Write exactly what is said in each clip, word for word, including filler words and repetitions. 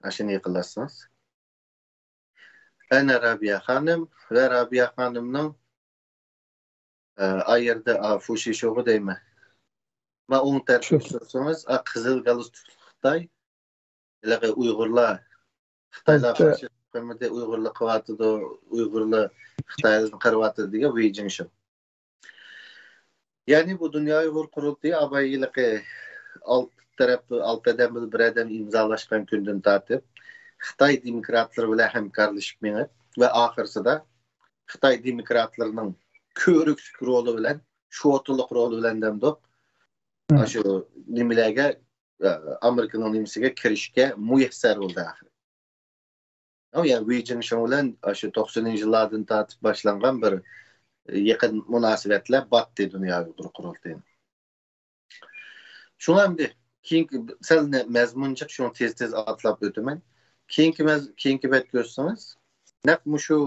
ئاشۇنى يېقىنلاشسىڭىز. ئەنە رابىيە خانىم ۋە رابىيە خانىمنىڭ، ئە، ئا يەردە، ئا، فۇشىشوغا دەيمەن. ما ئوڭ تەرىپىگە تۇرسىڭىز، ئا، قىزىل گالستۇكلۇق خىتاي. ھېلىقى ئۇيغۇرلار، خىتايلار ئەلبەتتە. فاشىست ھۆكۈمىتى ئۇيغۇرلار قىلىۋاتىدۇ، ئۇيغۇرلار خىتايلارنى قىرىۋاتىدۇ دېگەن ۋېي جىڭشىڭ. يەنى بۇ دۇنيا ئۇيغۇر قۇرۇلتىيى ئاباي ھېلىقى ئالتە تەرەپ، ئالتە ئادەم بىلەن بىر ئادەم ئىمزالاشقان كۈندىن تارتىپ خىتاي دېموكراتلىرى بىلەن ھەمكارلىشىپ مېڭىپ ۋە ئاخىرسىدا خىتاي دېموكراتلىرىنىڭ كۆۋرۈكلۈك رولى بىلەن، شوتىلىق رولى بىلەن دەمدۇق، مم. ئاشۇ نېمىلەرگە، ئامېرىكىنىڭ نېمىسىگە كىرىشكە مۇيەسسەر بولدى ئاخىرى. يەنى ۋېي جىڭشىڭ بىلەن ئاشۇ توقسىنىنچى يىللاردىن تارتىپ باشلانغان بىر يېقىن مۇناسىۋەتلەر باتتى دۇنيا ئۇيغۇر قۇرۇلتىيىنىڭ. شۇڭا ئەمدى كېيىنكى سەل نە-، مەزمۇن جىق، شۇڭا تېز-تېز ئاتلاپ ئۆتىمەن. كېيىنكى مەز-، كېيىنكى بەت كۆرسىڭىز، نەق مۇشۇ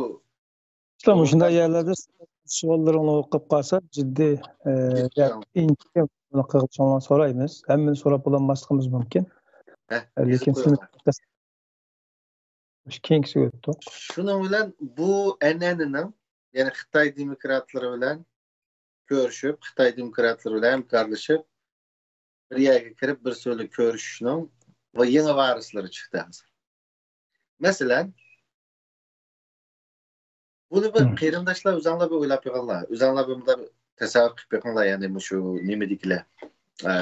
ئىسلام، مۇشۇنداق يەرلەردە سوئاللىرىڭلار قېلىپ قالسا، جىددىي، ئە، جىددىي. ئىنچىكە قىلغۇچىڭلارنى سورايمىز. ھەممىنى سوراپ بولالماسلىقىمىز مۇمكىن. ھە، ئە، لېكىن سىزنى كېيىنكىسىگە ئۆتتۇق. شۇنىڭ بىلەن بۇ ئەنئەنىنىڭ، يەنى خىتاي دېموكراتلىرى بىلەن كۆرۈشۈپ، خىتاي دېموكراتلىرى بىلەن ھەمكارلىشىپ، بىر يەرگە كىرىپ، بىر سۆزلە كۆرۈشۈشنىڭ ۋە يېڭى ۋارىسلىرى چىقتى ھازىر. مەسىلەن، بۇنى بىر مم. قېرىنداشلار، ئۆزۈڭلار بىر ئويلاپ بېقىڭلار. ئۆزۈڭلار بىر مۇنداق تەسەۋۋۇر قىلىپ بېقىڭلار، يەنى مۇشۇ نېمىدىكىلەر، ئە،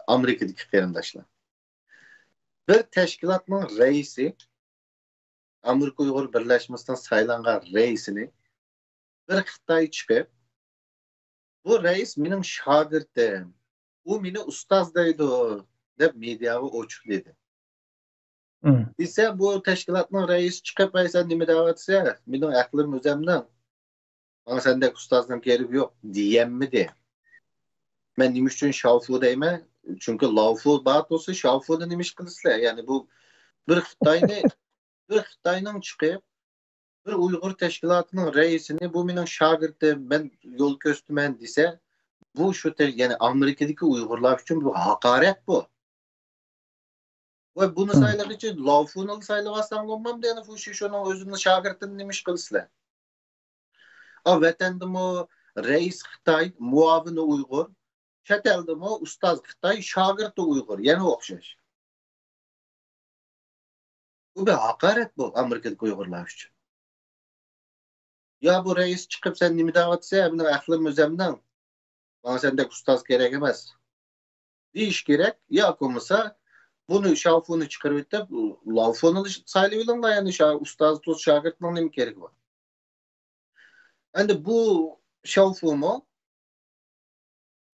ئامېرىكىدىكى قېرىنداشلار. بىر تەشكىلاتنىڭ رەئىسى، ئامېرىكا ئۇيغۇر بىرلەشمىسىنىڭ سايلانغان رەئىسىنى بىر خىتاي چىقىپ، بۇ رەئىس مېنىڭ شاگىرتىم، ئۇ مېنى ئۇستاز دەيدۇ، دەپ مېدىياغا ئوچۇق دېدى. مم. دېسە، بۇ تەشكىلاتنىڭ رەئىسى چىقىپ، ئەي، سەن نېمە دەۋاتىسەن؟ مېنىڭ ئەقلىم ئۆزەمنىڭ. ماڭا سەندەك ئۇستازنىڭ كېرىكى يوق، دېيەلمىدى. مەن نېمە ئۈچۈن شاۋفۇ دەيمەن؟ چۈنكى لاۋفۇ بار تۇرسا، شاۋفۇنى نېمە ئىش قىلىسىلەر؟ يەنى بۇ بىر خىتاينى، بىر خىتاينىڭ چىقىپ، بىر ئۇيغۇر تەشكىلاتىنىڭ رەئىسىنى، بۇ مېنىڭ شاگىرتىم، مەن يول كۆرسىتىمەن دېسە، بۇ شۇ تە-، يەنى ئامېرىكىدىكى ئۇيغۇرلار ئۈچۈن بۇ ھاقارەت بۇ. ۋە بۇنى مم. سايلىغىچە لاۋفۇنىلا سايلىۋالساڭلار بولمامدۇ؟ يەنە فۇشىشونىڭ ئۆزىنىڭ شاگىرتىنى نېمە ئىش قىلىسىلەر؟ ئا، ۋەتەندىمۇ رەئىس خىتاي، مۇئاۋىنى ئۇيغۇر، چەت ئەلدىمۇ ئۇستاز خىتاي، شاگىرتى ئۇيغۇر، يەنە ئوخشاش. بۇ بىر ھاقارەت بۇ ئامېرىكىدىكى ئۇيغۇرلار ئۈچۈن. يا بۇ رەئىس چىقىپ، سەن نېمە دەۋاتىسەن؟ مېنىڭ ئەقلىم ئۆزەمنىڭ. ماڭا سەندەك ئۇستاز كېرەك ئەمەس، دېيىش كېرەك. ياكى بولمىسا، بۇنى شاۋفۇنى چىقىرىۋېتىپ، لاۋفۇنى سايلىۋېلىڭلار. يەنى شا-، ئۇستاز تۇز شاگىرتنىڭ نېمە كېرىكى بار؟ ئەمدى بۇ شاۋفۇمۇ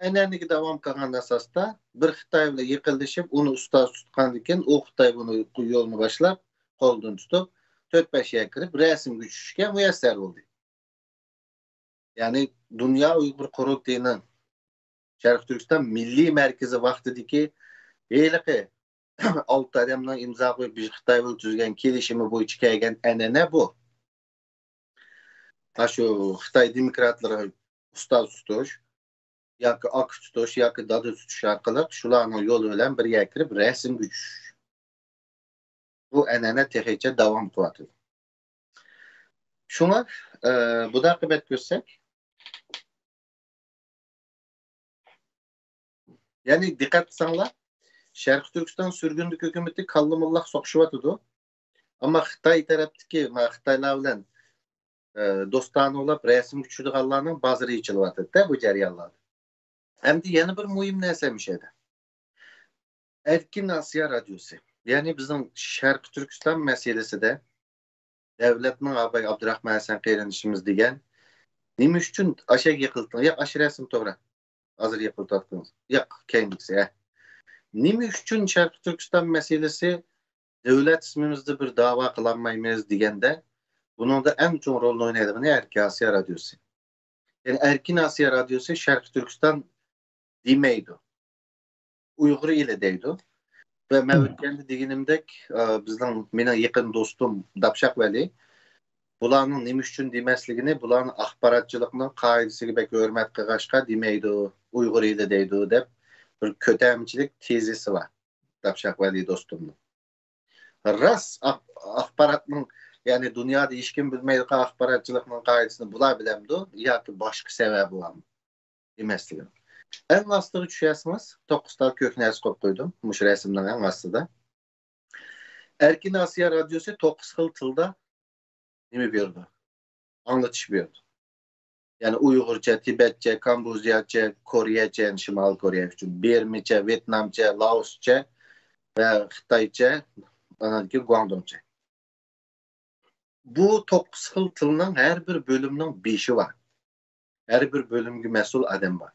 ئەنئەنىگە داۋام قىلغان ئاساستا بىر خىتاي بىلەن يېقىنلىشىپ، ئۇنى ئۇستاز تۇتقاندىن كېيىن، ئۇ خىتاي بۇنى يولنى باشلاپ، قولىدىن تۇتۇپ، تۆت-بەش يەرگە كىرىپ، رەسىمگە چۈشۈشكە مۇيەسسەر بولدى. يەنى دۇنيا ئۇيغۇر قۇرۇلتىيىنىڭ شەرقىي تۈركىستان مىللىي مەركىزى ۋاقتىدىكى ھېلىقى ئالتە ئادەمنىڭ ئىمزا قويۇپ، بىز خىتاي بىلەن تۈزگەن كېلىشىمى بويىچە كەلگەن ئەنئەنە بۇ. ئاشۇ خىتاي دېموكراتلىرىغا ئۇستاز تۇتۇش ياكى ئاكا تۇتۇش ياكى دادا تۇتۇش ئارقىلىق شۇلارنىڭ يولى بىلەن بىر يەرگە كىرىپ رەسىمگە چۈشۈش. بۇ ئەنئەنە تېخىچە داۋام قىلىۋاتىدۇ. شۇڭا، ئە، بۇنداق قىممەت كۆرسەك، يەنى دىققەت قىلساڭلار، شەرقىي تۈركىستان سۈرگۈندىكى ھۆكۈمىتى كاللا موللاق سوقۇشۇۋاتىدۇ. ئەمما خىتاي تەرەپتىكى، ما، خىتايلار بىلەن، ئە، دوستانە بولۇپ رەسىمگە چۈشىدىغانلارنىڭ بازىرى ئېچىلىۋاتىدۇ-دە بۇ جەريانلاردا. ئەمدى يەنە بىر مۇھىم نەرسە مۇشۇ يەردە. ئەركىن ئاسىيا رادىيوسى، يەنى بىزنىڭ شەرقىي تۈركىستان مەسىلىسىدە دۆلەتنىڭ ئاباي ئابدۇراخمان ھەسەن قېرىندىشىمىز دېگەن، نېمە ئۈچۈن ئاشەگە يېقىلتىڭ؟ ياق، ئاشۇ رەسىم توغرا. ھازىر يېقىلتىۋاتقىنىڭىز. ياق، كەينىدىكىسى، ھە. نېمە ئۈچۈن شەرقىي تۈركىستان مەسىلىسى دۆلەت ئىسمىمىزدا بىر داۋا قىلالمايمىز دېگەندە، بۇنىڭدا ئەڭ چوڭ رولنى ئوينايدىغىنى ئەركىن ئاسىيا رادىيوسى. يەنى ئەركىن ئاسىيا رادىيوسى شەرقىي تۈركىستان دېمەيدۇ. ئۇيغۇر ئېلى دەيدۇ. ۋە مەن مم. ئۆتكەندە دېگىنىمدەك، ئە، بىزنىڭ، مېنىڭ يېقىن دوستۇم داپشاق ۋەلى، بۇلارنىڭ نېمە ئۈچۈن دېمەسلىكىنى، بۇلارنىڭ ئاخباراتچىلىقنىڭ قائىدىسىگە بەك ھۆرمەت قىلغاچقا دېمەيدۇ، ئۇيغۇر ئېلى دەيدۇ دەپ بىر كۆتەرمىچىلىك تېزىسى بار داپشاق ۋەلى دوستۇمنىڭ. راست ئاخ-، ئاخباراتنىڭ، يەنى دۇنيادا ھېچكىم بىلمەيدىغان ئاخباراتچىلىقنىڭ قائىدىسىنى بۇلار بىلەمدۇ ياكى باشقا سەۋەبى بارمۇ؟ دېمەسلىكىم. ئەڭ ئاستىغا چۈشەرسىڭىز، توققۇز تال كۆك نەرسە قويۇپ قويدۇم مۇشۇ رەسىمنىڭ ئەڭ ئاستىدا. ئەركىن ئاسىيا رادىيوسى توققۇز خىل تىلدا نېمە بېرىدۇ؟ ئاڭلىتىش بېرىدۇ. يەنى ئۇيغۇرچە، تىبەتچە، كامبودژاچە، كورېيەچە، يەنى شىمالىي كورېيە ئۈچۈن، بىرمىچە، ۋيېتنامچە، لائوسچە ۋە خىتايچە، ئاندىن كېيىن گۇاڭدۇڭچە. بۇ توققۇز خىل تىلنىڭ ھەر بىر بۆلۈمنىڭ بېشى بار. ھەر بىر بۆلۈمگە مەسئۇل ئادەم بار.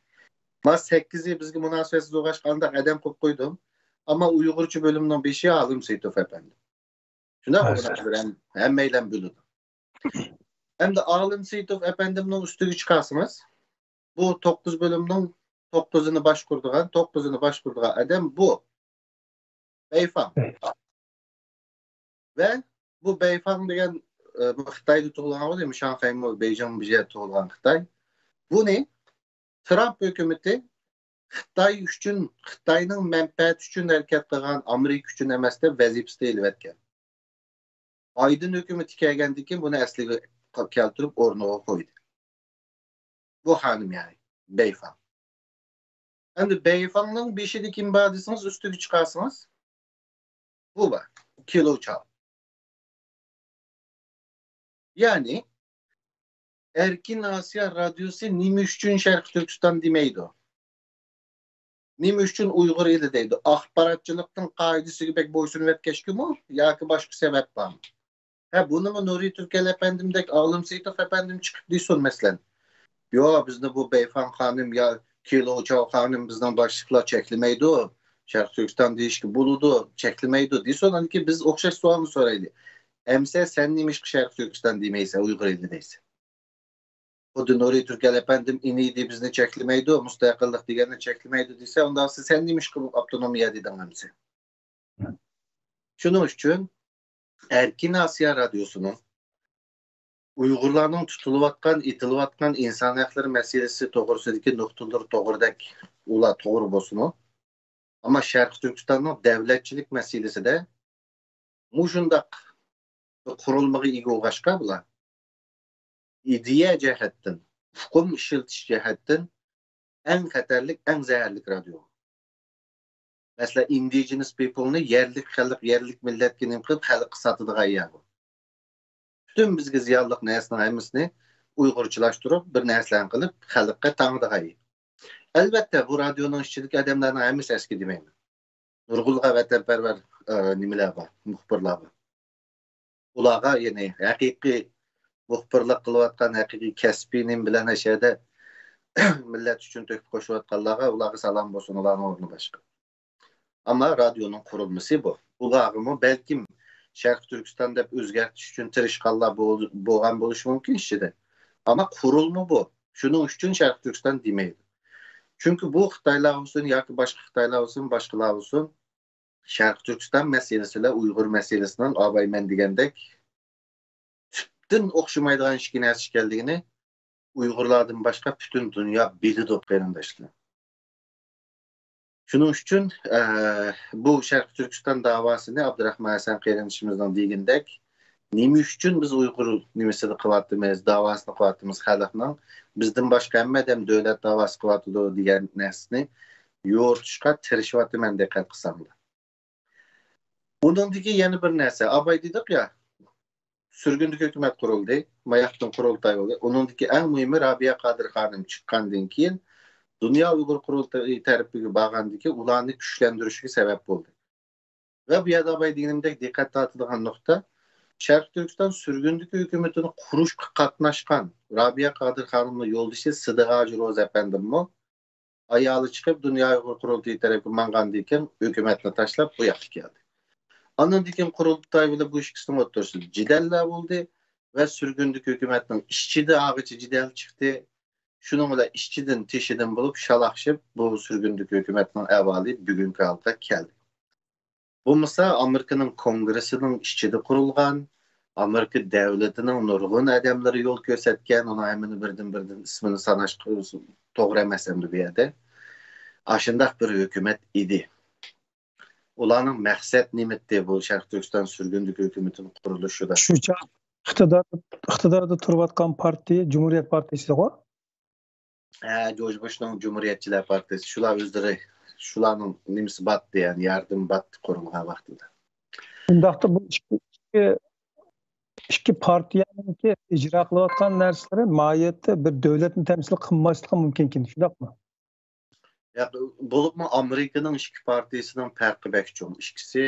ما سەككىزى بىزگە مۇناسىۋەتسىز بولغاچقا ئانداق ئادەم قويۇپ قويدۇم. ئەمما ئۇيغۇرچە بۆلۈمنىڭ بېشى ئالىم سېيىتوف ئەپەندى. شۇنداق، ھە، بۇنى بىر ھەم-، ھەممەيلەن بىلىدۇ. ئەمدى ئالىم سېيىتوف ئەپەندىمنىڭ ئۈستىگە چىقارسىڭىز، بۇ توققۇز بۆلۈمنىڭ توققۇزىنى باشقۇرىدىغان، توققۇزىنى باشقۇرىدىغان ئادەم بۇ. بەيفاڭ. ۋە بۇ بەيفاڭ دېگەن، ئە، بۇ خىتايدا تۇغۇلغان، شاڭخەيمۇ، بېيجىڭمۇ بىر يەردە تۇغۇلغان خىتاي. بۇنى ترامپ ھۆكۈمىتى خىتاي ئۈچۈن، خىتاينىڭ مەنپەئەتى ئۈچۈن ھەرىكەت قىلغان، ئامېرىكا ئۈچۈن ئەمەس دەپ ۋەزىپىسىدىن ئېلىۋەتكەن. بايدېن ھۆكۈمىتى كەلگەندىن كېيىن بۇنى ئەسلىگە كەلتۈرۈپ ئورنىغا قويدى. بۇ خانىم يەنى بەيفاڭ. ئەمدى بەيفاڭنىڭ بېشىدا كىم بار دېسىڭىز، ئۈستىگە چىقارسىڭىز، بۇ بار. كىلو چاۋ. يەنى ئەركىن ئاسىيا رادىيوسى نېمە ئۈچۈن شەرقىي تۈركىستان دېمەيدۇ؟ نېمە ئۈچۈن ئۇيغۇر ئېلى دەيدۇ؟ ئاخباراتچىلىقنىڭ قائىدىسىگە بەك بويسۇنۇۋەتكەچكىمۇ ياكى باشقا سەۋەب بارمۇ؟ ھە، بۇنىمۇ نۇرى تۈركەل ئەپەندىمدەك، ئالىم سېيىتوف ئەپەندىم چىقىپ دېسۇن، مەسىلەن. ياق، بىزنى بۇ بەيفاڭ خانىم يا كىلو چاۋ خانىم بىزنىڭ باشلىقلار چەكلىمەيدۇ. شەرقىي تۈركىستان دېيىشكە بولىدۇ، چەكلىمەيدۇ دېسۇن. ئاندىكىن بىز ئوخشاش سوئالنى سورايلى. ئەمسە سەن نېمىشقا شەرقىي تۈركىستان دېمەيسەن، ئۇيغۇر ئېلى دەيسەن؟ خۇددى نۇرى تۈركەل ئەپەندىم ئىنىدى بىزنى چەكلىمەيدۇ، مۇستەقىللىق دېگەننى چەكلىمەيدۇ دېسە، ئۇنداق سەن نېمىشقا بۇ ئاپتونومىيە دېدىڭ ئەمسە؟ شۇنىڭ ئۈچۈن ئەركىن ئاسىيا رادىيوسىنىڭ ئۇيغۇرلارنىڭ تۇتۇلۇۋاتقان، ئېتىلىۋاتقان ئىنسان ھەقلىرى مەسىلىسى توغرىسىدىكى نۇقتىلىرى توغرىدەك، ئۇلار توغرا بولسىمۇ، ئەمما شەرقىي تۈركىستاننىڭ دەۋلەتچىلىك مەسىلىسىدە مۇشۇنداق بىر قۇرۇلمىغا ئىگە بولغاچقا، بۇلار ئىدىيە جەھەتتىن، ئۇقۇم ئىشلىتىش جەھەتتىن ئەڭ خەتەرلىك، ئەڭ زەھەرلىك رادىيو. مەسىلەن، ئىندىجېنس پىپلنى، يەرلىك خەلق، يەرلىك مىللەتكە نېمە قىلىپ خەلققە ساتىدىغان يەر بۇ. پۈتۈن بىزگە زىيانلىق نەرسىنىڭ ھەممىسىنى ئۇيغۇرچىلاشتۇرۇپ، بىر نەرسىلەرنى قىلىپ خەلققە تاڭىدىغان يەر. ئەلۋەتتە، بۇ رادىيونىڭ ئىچىدىكى ئادەملەرنىڭ ھەممىسى ئەسكى دېمەيمەن. نۇرغۇنلىغان ۋەتەنپەرۋەر، ئە، نېمىلەر بار، مۇخبىرلار بار. ئۇلارغا، يەنى ھەقىقىي مۇخبىرلىق قىلىۋاتقان، ھەقىقىي كەسپىي نېمە بىلەن ئەشەدە مىللەت ئۈچۈن تۆھپە قوشۇۋاتقانلارغا، ئۇلارغا سالام بولسۇن، ئۇلارنىڭ ئورنى باشقا. ئەمما رادىيونىڭ قۇرۇلمىسى بۇ. ئۇلارغىمۇ بەلكىم شەرقىي تۈركىستان دەپ ئۆزگەرتىش ئۈچۈن تىرىشقانلار بول-، بولغان بولۇشى مۇمكىن ئىچىدە. ئەمما قۇرۇلما بۇ. شۇنىڭ ئۈچۈن شەرقىي تۈركىستان دېمەيدۇ. چۈنكى بۇ خىتايلار بولسۇن ياكى باشقا خىتايلار بولسۇن، باشقىلار بولسۇن، شەرقىي تۈركىستان مەسىلىسى بىلەن ئۇيغۇر مەسىلىسىنىڭ ئابايمەن دېگەندەك تۈپتىن ئوخشىمايدىغان ئىككى نەرسە ئىكەنلىكىنى ئۇيغۇرلاردىن باشقا پۈتۈن دۇنيا بىلىدۇ، قېرىنداشلار. شۇنىڭ ئۈچۈن، ئە، بۇ شەرقىي تۈركىستان داۋاسىنى ئابدۇراخمان ھەسەن قېرىندىشىمىزنىڭ دېگىنىدەك، نېمە ئۈچۈن بىز ئۇيغۇر نېمىسىنى قىلىۋاتىمىز، داۋاسىنى قىلىۋاتىمىز خەلقنىڭ، بىزدىن باشقا ھەممە ئادەم دۆلەت داۋاسى قىلىۋاتىدۇ دېگەن نەرسىنى يورۇتۇشقا تىرىشىۋاتىمەن، دىققەت قىلساڭلار. ئۇنىڭدىكى يەنە بىر نەرسە، ئاباي دېدۇق يا، سۈرگۈندىكى ھۆكۈمەت قۇرۇلدى، ماياقتىن قۇرۇلتاي بولدى. ئۇنىڭدىكى ئەڭ مۇھىمى رابىيە قادىر خانىم چىققاندىن كېيىن دۇنيا ئۇيغۇر قۇرۇلتىيى تەرىپىگە بارغاندىن كېيىن ئۇلارنى كۈچلەندۈرۈشكە سەۋەب بولدى. ۋە بۇ يەردە ئاباي دېگىنىمدەك دىققەت تارتىدىغان نۇقتا، شەرقىي تۈركىستان سۈرگۈندىكى ھۆكۈمىتىنى قۇرۇشقا قاتناشقان رابىيە قادىر خانىمنىڭ يولدىشى سىدىق ھاجى روزى ئەپەندىممۇ ئايالى چىقىپ، دۇنيا ئۇيغۇر قۇرۇلتىيى تەرەپكە ماڭغاندىن كېيىن، ھۆكۈمەتنى تاشلاپ، بۇ ياققا كەلدى. ئاندىن كېيىن قۇرۇلتاي بىلەن بۇ ئىككىسىنىڭ ئوتتۇرىسىدا جېدەللەر بولدى ۋە سۈرگۈندىكى ھۆكۈمەتنىڭ ئىچىدە ھازىرغىچە جېدەل چىقتى. شۇنىڭ بىلەن ئىچىدىن، تېشىدىن بولۇپ شالاقشىپ، بۇ سۈرگۈندىكى ھۆكۈمەتنىڭ ئەھۋالى بۈگۈنكى ھالغا كەلدى. بولمىسا، ئامېرىكىنىڭ كونگرېسسىنىڭ ئىچىدە قۇرۇلغان، ئامېرىكا دەۋلىتىنىڭ نۇرغۇن ئادەملىرى يول كۆرسەتكەن، ئۇنىڭ ھەممىنى بىردىن-بىردىن ئىسمىنى ساناش توغرا ئەمەس ئەمدى بۇ يەردە. ئاشۇنداق بىر ھۆكۈمەت ئىدى. ئۇلارنىڭ مەقسەت نېمىتى بۇ شەرقىي تۈركىستان سۈرگۈندىكى ھۆكۈمىتىنىڭ قۇرۇلۇشىدا؟ شۇ چاغ ئىقتىدار ئىقتىداردا تۇرۇۋاتقان پارتىيە جۇمھۇرىيەت پارتىيىسىغۇ. ھە، جورج بۇشنىڭ جۇمھۇرىيەتچىلەر پارتىيىسى، شۇلار ئۆزلىرى، شۇلارنىڭ نېمىسى باتتى، يەنى ياردىمى باتتى قۇرۇلغان ۋاقتىدا. شۇنداقتا بۇ ئىككى ئىككى ئىككى پارتىيەنىڭكى ئىجرا قىلىۋاتقان نەرسىلىرى ماھىيەتتە بىر دۆلەتنى تەمسىل قىلماسلىقى مۇمكىنكەن، شۇنداقمۇ؟ ياق، بولۇپمۇ ئامېرىكىنىڭ ئىككى پارتىيىسىنىڭ پەرقى بەك چوڭ. ئىككىسى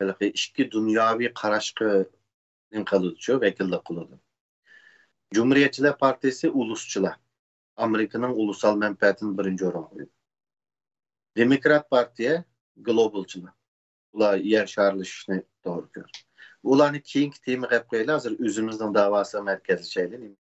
ھېلىقى ئىككى دۇنياۋى قاراشقا نېمە قىلىدۇچۇ، ۋەكىللىك قىلىدۇ. جۇمھۇرىيەتچىلەر پارتىيىسى ئۇلۇسچىلار، ئامېرىكىنىڭ ئۇلۇسال مەنپەئەتىنى بىرىنچى ئورۇنغا قويىدۇ. دېموكرات پارتىيە گلوبالچىلار، ئۇلار يەر شارلىشىشنى توغرا كۆرىدۇ. ئۇلارنى كېيىنكى تېما قىلىپ قويايلى، ھازىر ئۆزىمىزنىڭ داۋاسىغا مەركەزلىشەيلى.